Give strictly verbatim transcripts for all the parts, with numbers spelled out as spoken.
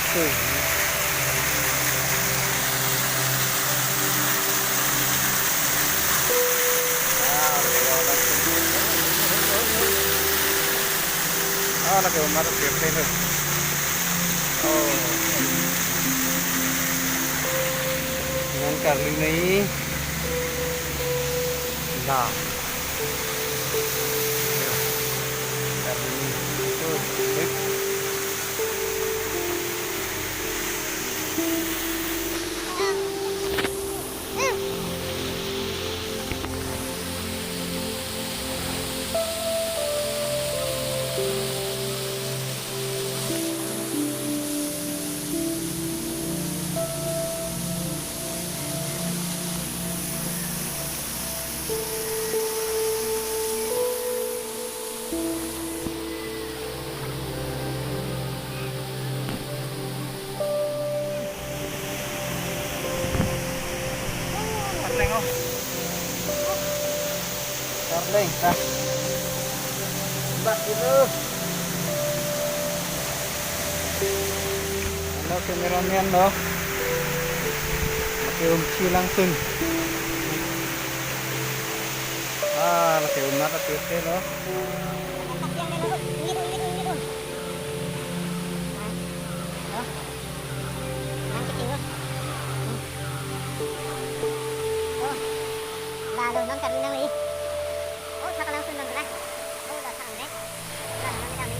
Ah, lake umar pirthe lo. Oh. Nang karli nai. Dah. Karli nai. Oh, eh. Darling, oh. Darling, ah. Bak dulu. Hello, cameraman, no? Pakai umsi langsung. Ah, pakai umat, pakai hotel, no? Oh, lalu non kami nang i. Oh, saka langsung nang kena. Oh, la sang deh. Lalu non kami.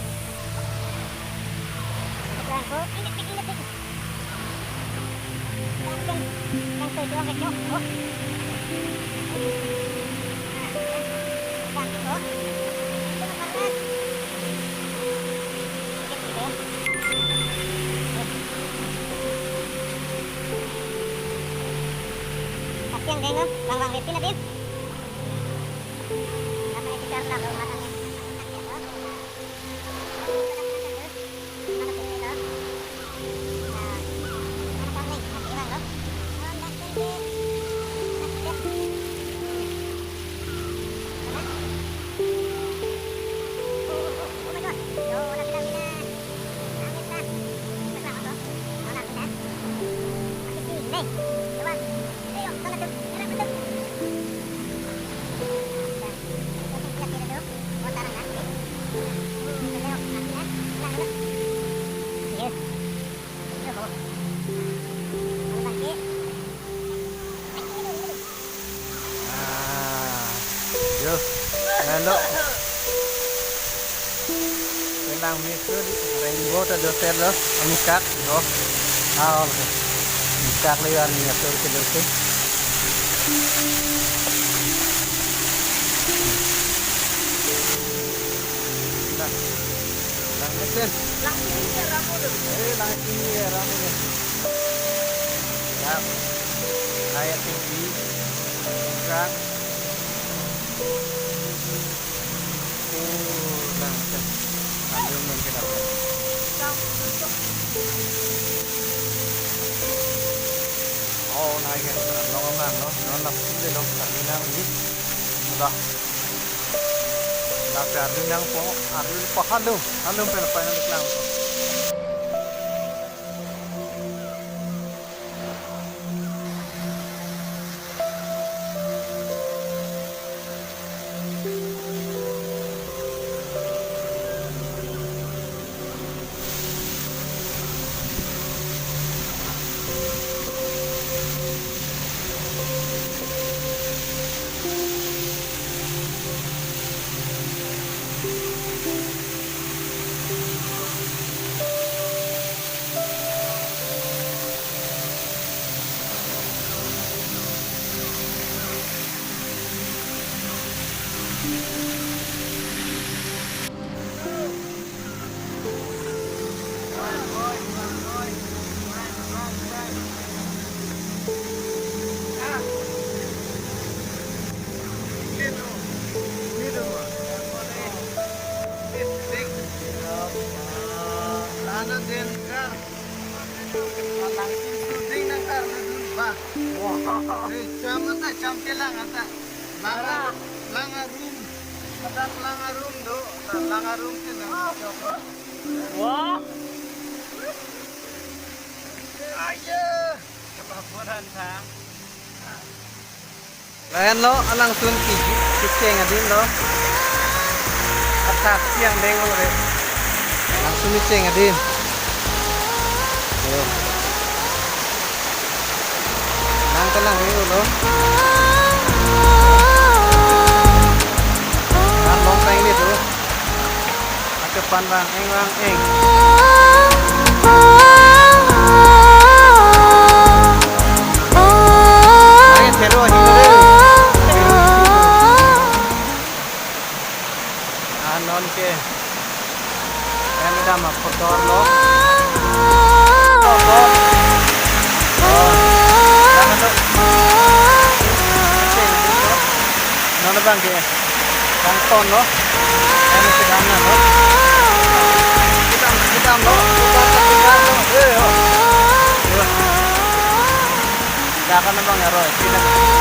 Ikut langsung. Ingat, ingat, ingat. Tapi yang dengar, bang bang Ripin, Ripin. Apa yang kita harus lakukan? Ah, yo, lalu. Kelang meso di rainbow ta do hotel lo, amikak, oh. Ah, amikak liwan ni atur ke do ke. Nah, lang mesin. Lang sini ya, ramu deh. Eh, lang sini ya, ramu deh. Yap. Kayak tinggi. Buka. Oh, lang mesin. Ambil mungkin apa? Oh, naik ya. Long, long, long. Non lap sini dong. Tapi nang di. Udah. Lapen arlu nangpo, arlu pahalum, halum pen painang iklang. Lana den kar. Alang tin tu ding nang kar na dun ba. Wah. Hei, cham ata, cham kelang ata. Langa, langa room. Ata langa room do. Ata langa room ke na. Wah. Lahenlo, alangsun ke, kecheng adin lo. Athak siang deng lo re. Alangsun kecheng adin. Yo. Nang kelang ni lo. Nang long tang ni tu. Akepan vang eng vang eng. Ayo, thero hi lo. Ah, non ke. Em dam aphotor lo. Oh, oh. Oh. Dam lo. Non bang ke. Bang ton lo. Em sedang lo. Kedam, kedam lo. Kedam lo. Eh, oh. Dak kan bang ya, Roy. Kedam.